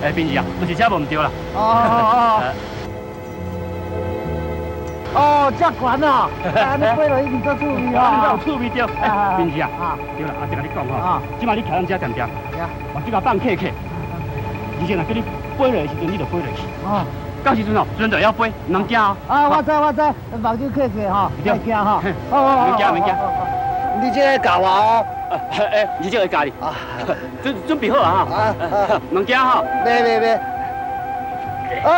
哎，平時啊，不是車無毋對啦。哦哦哦。哦，遮懸哦，按呢飛落一定足趣味哦。有趣味對。平時啊，對啦，阿叔共你講吼，這擺你徛咱遮定定，目睭共放開開，而且若叫你飛落的時陣，你就飛落去。哦。到時陣哦，船就會曉飛，毋通驚哦。啊，我知我知，目睭開開吼，莫驚吼。哦，免驚免驚。你這個教我哦。哎，你這個教你。準備好啊！哈，毋通驚吼。袂袂袂。哦。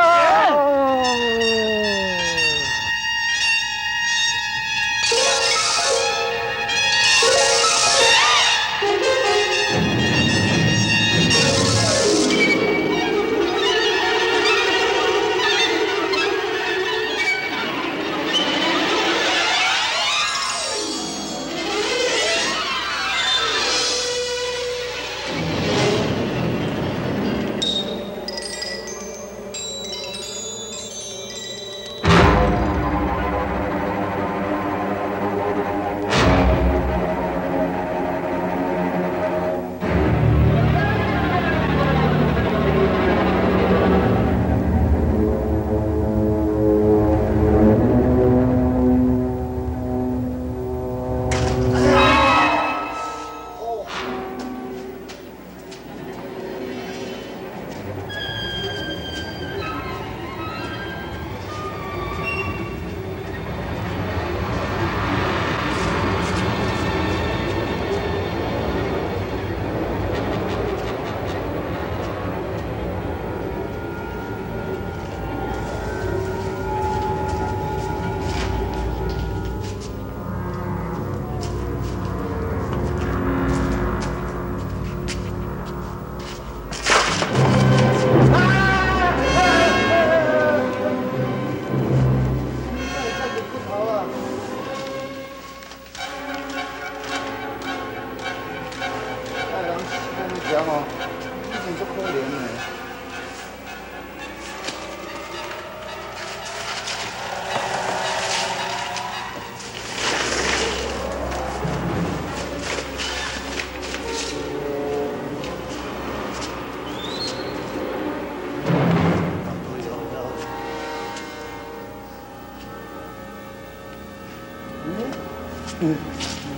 嗯，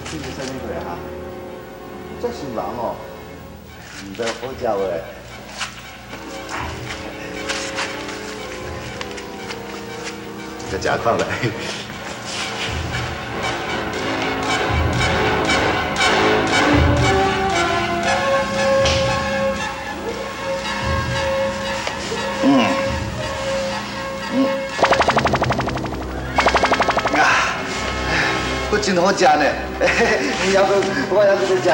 這是啥物貨啊？這是人哦，毋知好食袂？再食看覓。嗯嗯啊，阁真好食呢！猶閣我猶閣欲食。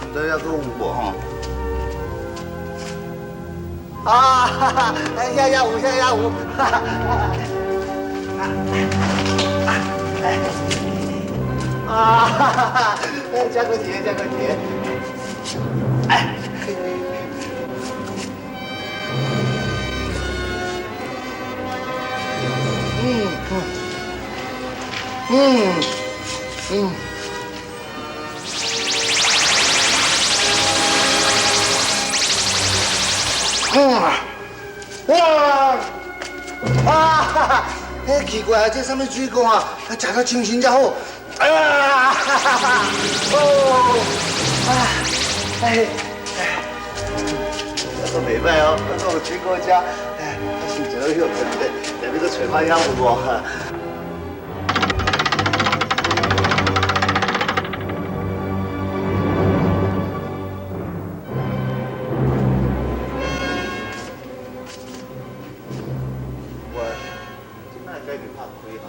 毋知猶閣有無吼？啊哈哈！遐遐有，遐遐有！哈哈！啊哈哈！這閣一个，這閣一个。哎。嗯嗯嗯嗯。嗯，哇！啊哈哈！哎，奇怪，這啥物水果啊？食到精神才好。啊哈哈哈！哦，啊，哎，哎，這袂䆀哦，這有水果食，哎，先一落休睏咧，下欲閣揣看遐有無。喂，這哪會家己拍開哈？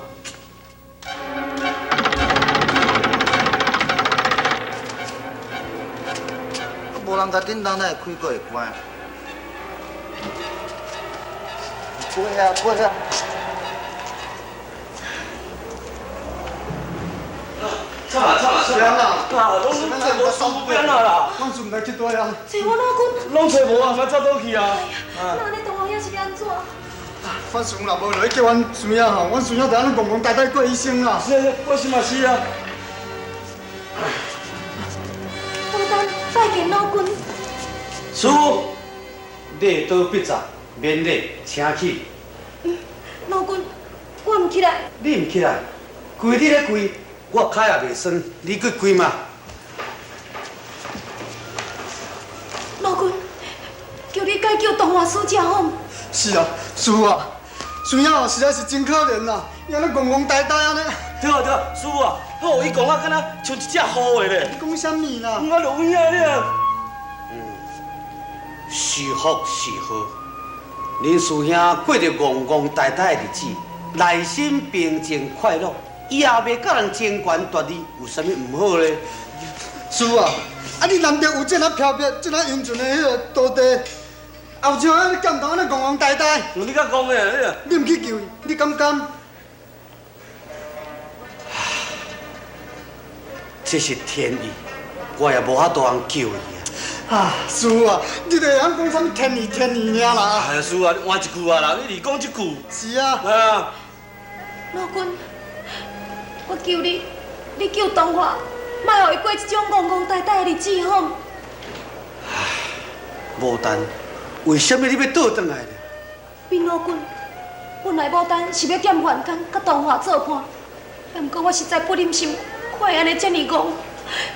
無人共叮當，哪會開閣會關？關啊關啊！惨啊慘啊慘啊！啊，攏無輸變啊啦！阮孙毋知去佗啊！找我老君，攏揣無啊，毋知走佗去啊！那按呢唐王爺是欲按怎？阮孙若無落去叫阮孫仔吼，阮孫仔就按呢戇戇呆呆過一生啊！是，我是嘛是啊。拜见老君。师父，礼多必杂，免礼，请起。老君，我毋起来。你毋起来，跪你咧跪，我跤也袂酸，你阁跪嘛。老君，求你解救东华使者好。是啊，师父啊，师兄实在是真可怜啦，伊按呢戆戆呆呆按呢。对啊对啊，师父啊，好，伊讲啊，敢若像一只虎的咧。你讲啥物啦？我就有影了。是福是祸，恁师兄过著戆戆呆呆的日子，内心平静快乐，伊也袂佮人争权夺利，有啥物毋好咧？师父啊，啊你难得有这么飘撇、这么英俊的彼个徒弟，也有像按呢剑童按呢戆戆呆呆。你较戆的，你毋去救伊，你敢甘？这是天意，我也无法度通救伊啊！啊，师父啊，你就会晓讲啥物天意天意尔啦？哎呀，师父啊，你换一句啊啦，你离讲这句。是啊。啊。老君，我求你，你救东华，莫予伊过这种戆戆呆呆的日子好？唉，牡丹，为啥物你欲倒转来呢？闵老君，本来牡丹是欲踮凡间佮东华做伴，不过我实在不忍心看伊按呢遮尔戆，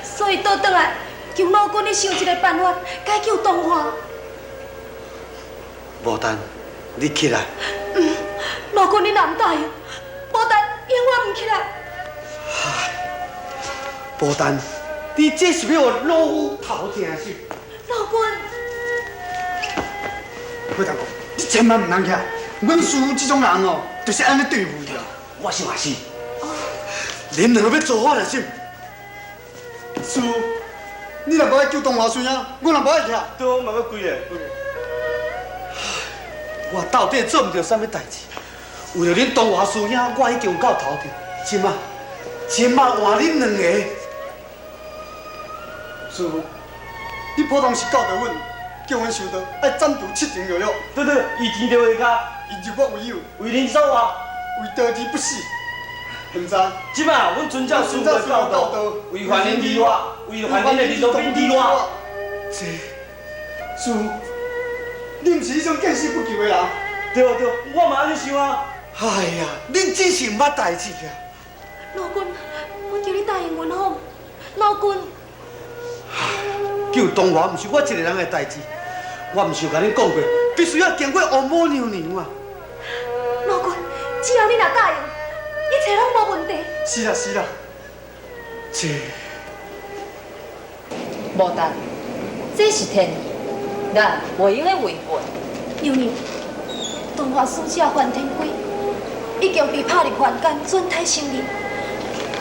所以倒转来求老君你想一个办法解救东华。牡丹，你起来。老君你若毋答应，牡丹永远毋起来。唉，牡丹，你这是欲予老夫头疼是？老君，郭大哥，你千万毋通起来，阮师父这种人哦，就是按呢对付伊啦。我想也是。恁两个欲造反了是？师父，你若无爱救东华孙啊，我若无爱起来。对，我嘛欲跪咧。我到底做毋著啥物代志？为著恁东华师兄，我已经有够头痛。这马，这马换恁两个。师父，你普通是教导阮，叫阮修道爱斩除七情六欲。对对，以天地为家，以肉我为友，为人所活，为道而不死。现在，这马阮遵照师父的教导，为凡人而活，为凡人的日落变而活。这，师父，你毋是彼种见死不救的人。对对，我嘛按呢想啊。哎呀，恁真是毋捌代志啊！老君，我求你答应阮好，老君。救东华毋是我一个人的代志，我毋是有共恁讲过，必须要经过王母娘娘啊。老君，只要你若答应，一切拢无问题。是啦是啦，这牡丹，这是天意，咱袂用得违背。娘娘，东华使者范天圭已经被拍入凡间，转胎成人，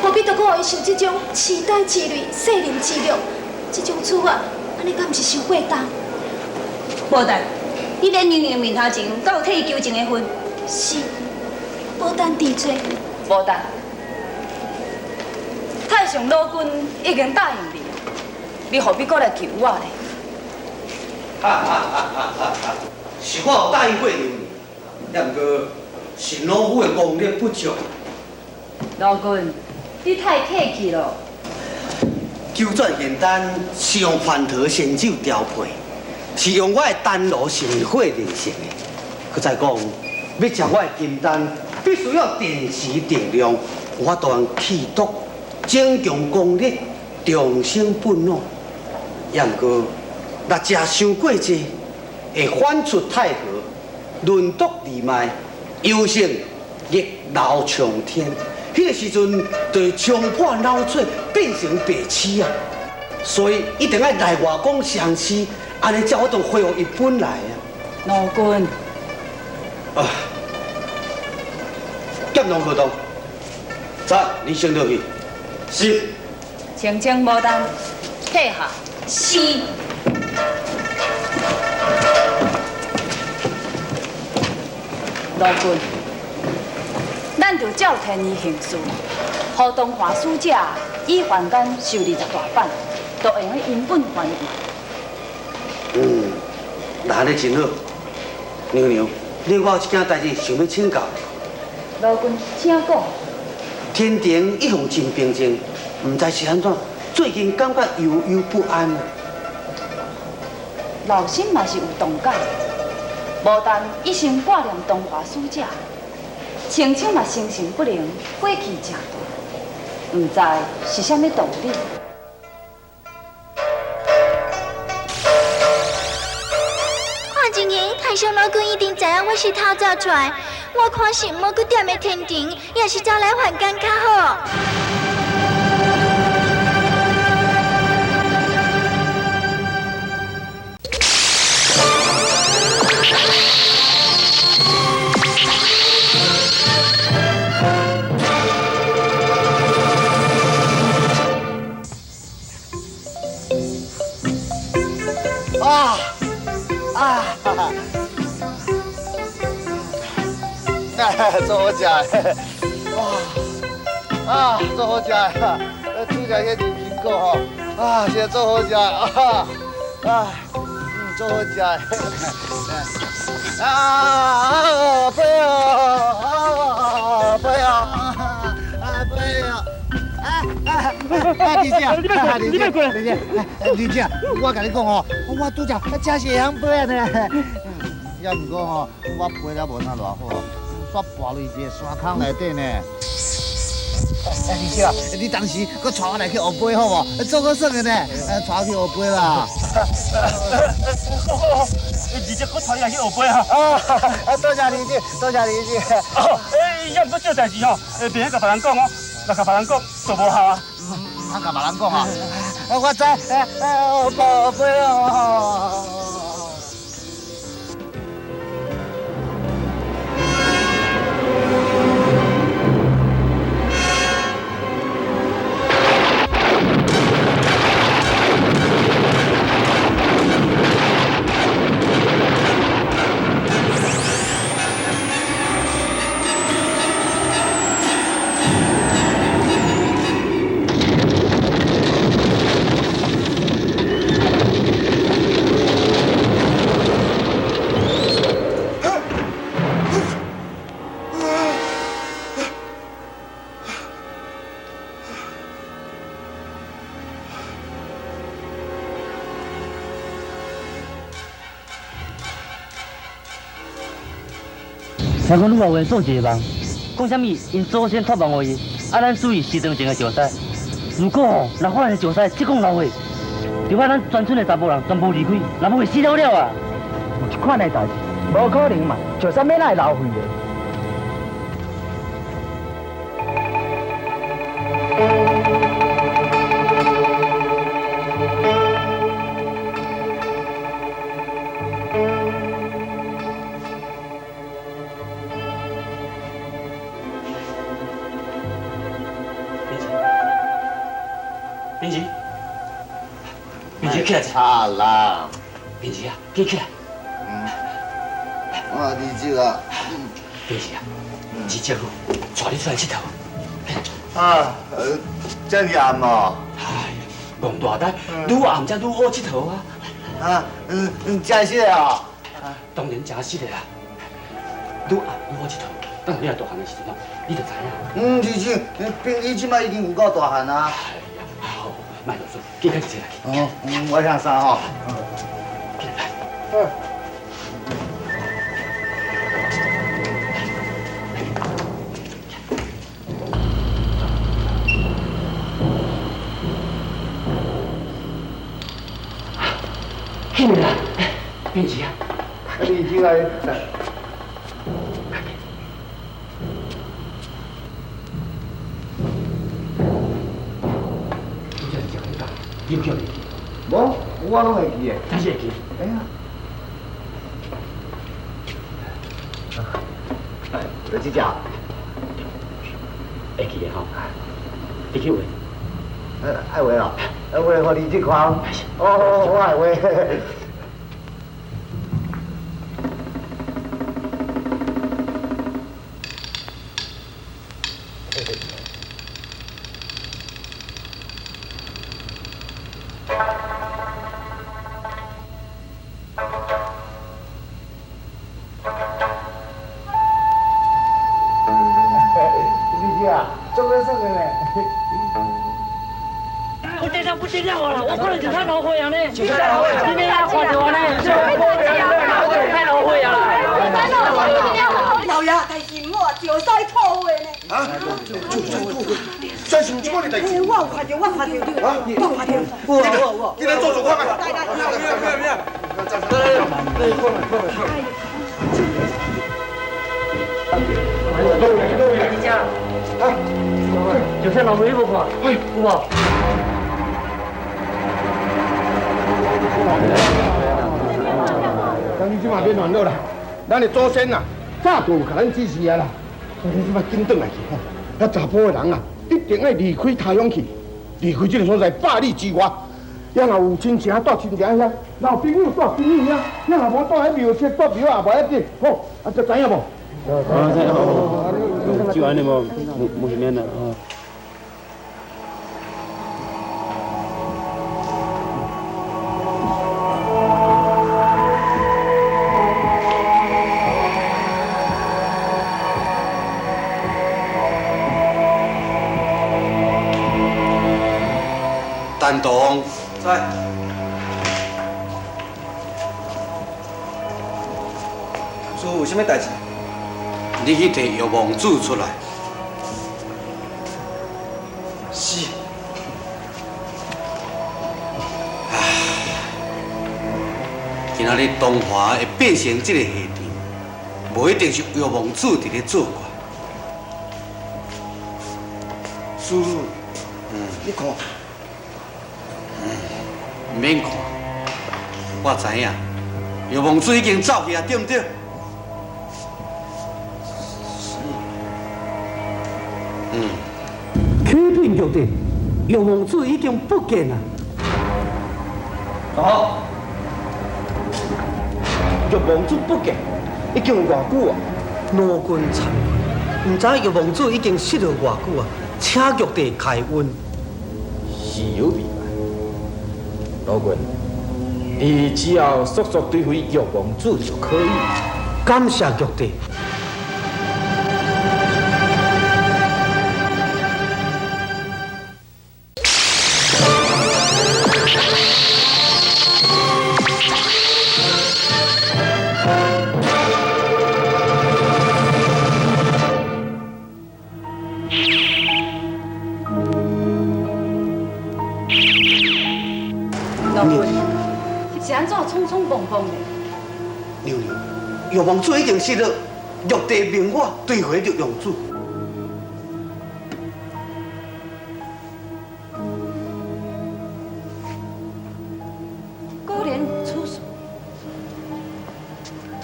何必阁阁予伊受这种痴呆之累、世人之辱，这种处罚，按呢敢毋是伤过重？牡丹，你伫娘娘面头前，敢有替伊求情的份？是，牡丹知罪。牡丹，太上老君已经答应你，你何必阁来求我呢？哈哈哈哈哈！是我有答应过娘娘，也毋过是老夫的功力不足。老君，你太客气了。九转仙丹是用蟠桃仙酒调配，是用我的丹炉神火炼成的。阁再讲，欲食我的金丹，必须要定时定量，有法度通去毒，增强功力，重生本脑。也毋过，若食伤过济，会反出太和，论毒二脉，优胜逆流冲天。彼个时阵，就会冲破脑髓，变成白痴啊！所以一定爱内外功相施，按呢才有法度恢复伊本来啊。老君，啊，剑龙活动，走，你先落去。是。青青牡丹，退下。是。老君，咱就照天意行事，予东华使者以凡间受20大板，就会用得因本还原。那按呢真好。娘娘，你我有一件代志想欲请教。老君，请讲。天庭一向真平静，毋知是按怎，最近感觉忧忧不安啊。老身嘛是有同感。无但一生挂念东华使者，青青嘛生性不灵，火气诚大，毋知是啥物道理。看情形，太上老君一定知影我是偷走出来，我看是毋好阁踮咧天庭，也是走来凡间较好。啊啊！做好食，哇！啊，做好食，煮食迄人参果吼，啊，实在做好食啊！啊，做好食。啊，飞哦！啊，飞哦！啊，飞哦！啊啊！李姐，你别过来，李姐，李姐，我共你讲哦，我拄则真是会晓飞啊呢。也毋过吼，我飞了无啥偌好，煞跋落一个山坑内底呢。哎，李姐，你当时阁带我来去学飞好无？做好耍的呢，带我去学飞啦。好好好，二姐，我带你来去学飞啊！啊，多谢李姐，多谢李姐。哦，哎，也毋过这代志吼，别共别人讲哦，若共别人讲就无效啊。毋通共别人讲啊！我知，哎，学飞哦。听讲女后话做一个梦，讲啥物？𪜶祖先托梦予伊，啊，咱注意时当前的石狮。如果吼，若发现石狮这讲流血，就怕咱全村的查埔人全部离开，若无会死了了啊！有这款的代志，无可能嘛？石狮欲哪会流血的？啊啦，平时啊，紧起来。我二姐啊，平时啊，二姐夫带你出来𨑨迌。啊，这么暗哦。哎呀，戆大呆，愈暗才愈好𨑨迌啊。啊，真实的哦。当然真实的啦。愈暗愈好𨑨迌，等下你来大汉的时阵哦，你就知影。二姐，平时这摆已经有够大汉啊。好，莫啰嗦，紧开始来。哦，我向衫吼。起来。起来，变钱啊！你这个。你有叫袂记？无，我拢会记的。真是会记。哎呀，就这只。会记的吼，你去画。爱画哦，画予你这看。哦，我爱画。不得了，不得了啊！我可能就太老岁啊呢，你咩啊看到呢？啊！真是有这款的代志。我有看著，我看著，我看著。我，今日做做看觅。来来来，来来来，看觅看觅看觅。你遮，啊，就算老妹你无看，有无？咱这马免烦恼啦，咱的祖先啊，早就有共咱指示啊啦。你这马紧转来去吼，遐查埔的人啊，一定爱离开他乡去，离开这个所在百里之外。遐若有亲情住亲情遐，若有朋友住朋友遐，遐若无住喺庙侧住庙也无要紧，好，啊，这知影无？啊，知影。就按呢无，无无免啦。陈东，在。师父有啥物代志？你去提药王子出来。是。唉，今仔日东华会变成这个下场，无一定是药王子伫咧作怪。师父，你看。毋免看，我知影，药王子已经走去啊，对毋对？是。嗯。启禀玉帝，药王子已经不见啊！哦，药王子不见，已经有偌久啊？老君参问，毋知药王子已经失落偌久啊？请玉帝开恩。是有未。老君，你只要速速追回玉王子就可以。感谢玉帝。玉王子已经失落，玉帝命我追回玉王子。果然有此事。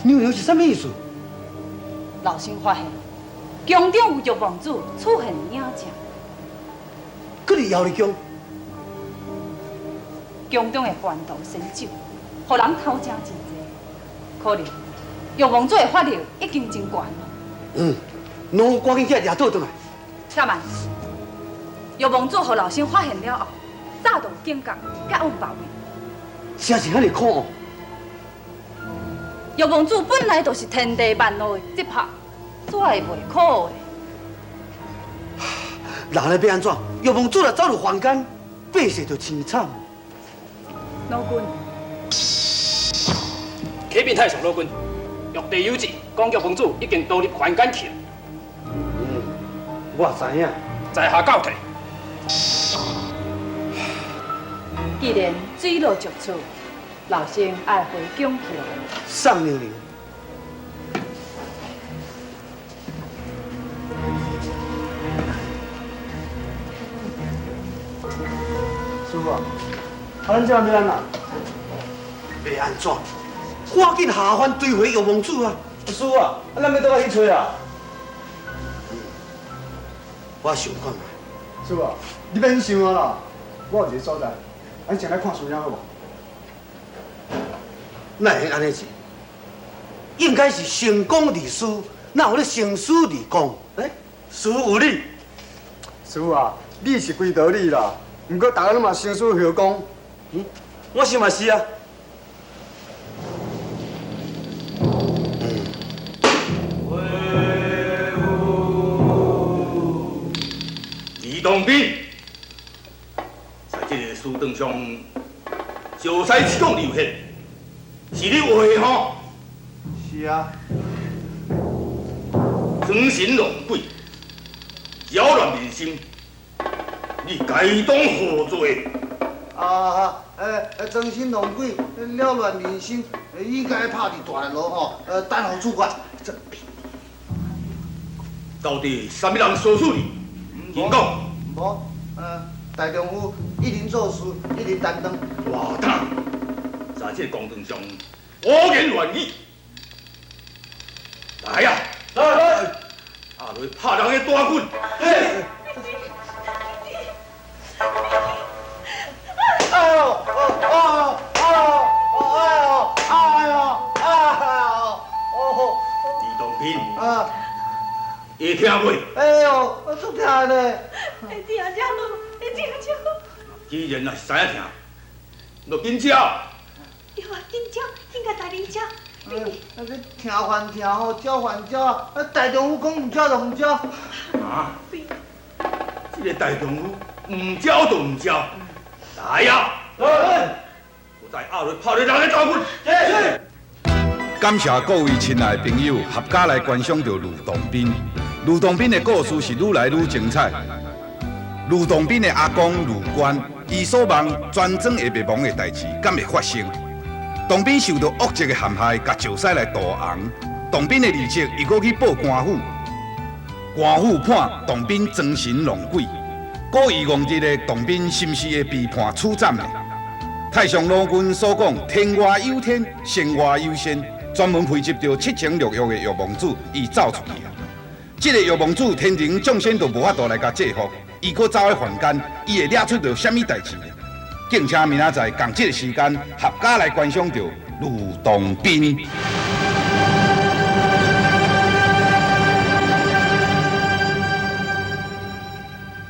娘娘是啥物意思？老身发现，宫中有玉王子出现影迹。阁伫瑶里宫。宫中的凡途仙酒，予人偷食真济，可能。玉王子的法力已经真悬了。嗯，侬赶紧去掠倒转来。且慢，玉王子予老身发现了后，早就有警觉，佮往别位。真是遐尔可恶。玉王子本来就是天地万物的执法，怎会袂可恶？人咧欲按怎？玉王子若走入凡间，百姓就凄惨。老君，启禀太上老君。玉帝有旨，讲玉王子已经逃入凡间去了。嗯，我知影。在下告退。既然水落石出，老身爱回宫去了。宋娘娘。师父啊，咱这欲按怎？欲按怎？赶紧下凡追回玉王子啊！师父啊，咱欲倒来去揣啊？我想看觅。师父啊，你免想啊啦，我有一个所在，咱先来看书影好无？哪会按呢子？应该是成功而师，哪有咧成事而功？欸，师父有理。师父啊，你是规道理啦，毋过大家拢嘛先师后功。嗯，我想嘛是啊。李东斌，在这个书堂上，石狮七公流血，是你画的吼？是啊。装神弄鬼，扰乱民心，你该当何罪？啊，装神弄鬼，扰乱民心，应该拍伫大牢吼，等候处决。这到底啥物人唆使你？请讲。无，大丈夫一人做事，一人担当。大胆！在这个公堂上胡言乱语。来呀！来来！阿来拍人的大棍！哎呦！哦哦哦！哎呦！哎呦！哎呦！哦！李东平。啊。会听袂？哎呦，我足疼咧！会听才好，会听才好。既然若是知影疼，就紧走。对啊，紧走，紧共大人走。啊，你听烦听吼，走烦走啊！大丈夫讲毋走就毋走。啊？这个大丈夫毋走就毋走。来呀！来！我再压落拍你人的大棍。感谢各位亲爱的朋友合家来观赏著吕洞宾。吕洞宾的故事是愈来愈精彩。吕洞宾的阿公吕官，伊所望全庄会灭亡的代志，敢会发生？洞宾受到恶贼的陷害，共石狮来渡红。洞宾的二叔又阁去报官府，官府判洞宾装神弄鬼，故意戆日的洞宾是毋是会被判处斩呢？太上老君所讲，天外有天，仙外有仙，专门批接著七情六欲的欲望子，伊走出去啊！这个欲望子天庭众仙都无法度来共制服，伊阁走去凡间，伊会惹出著啥物代志呢？敬请明仔载仝这个时间，合家来观赏著吕洞宾。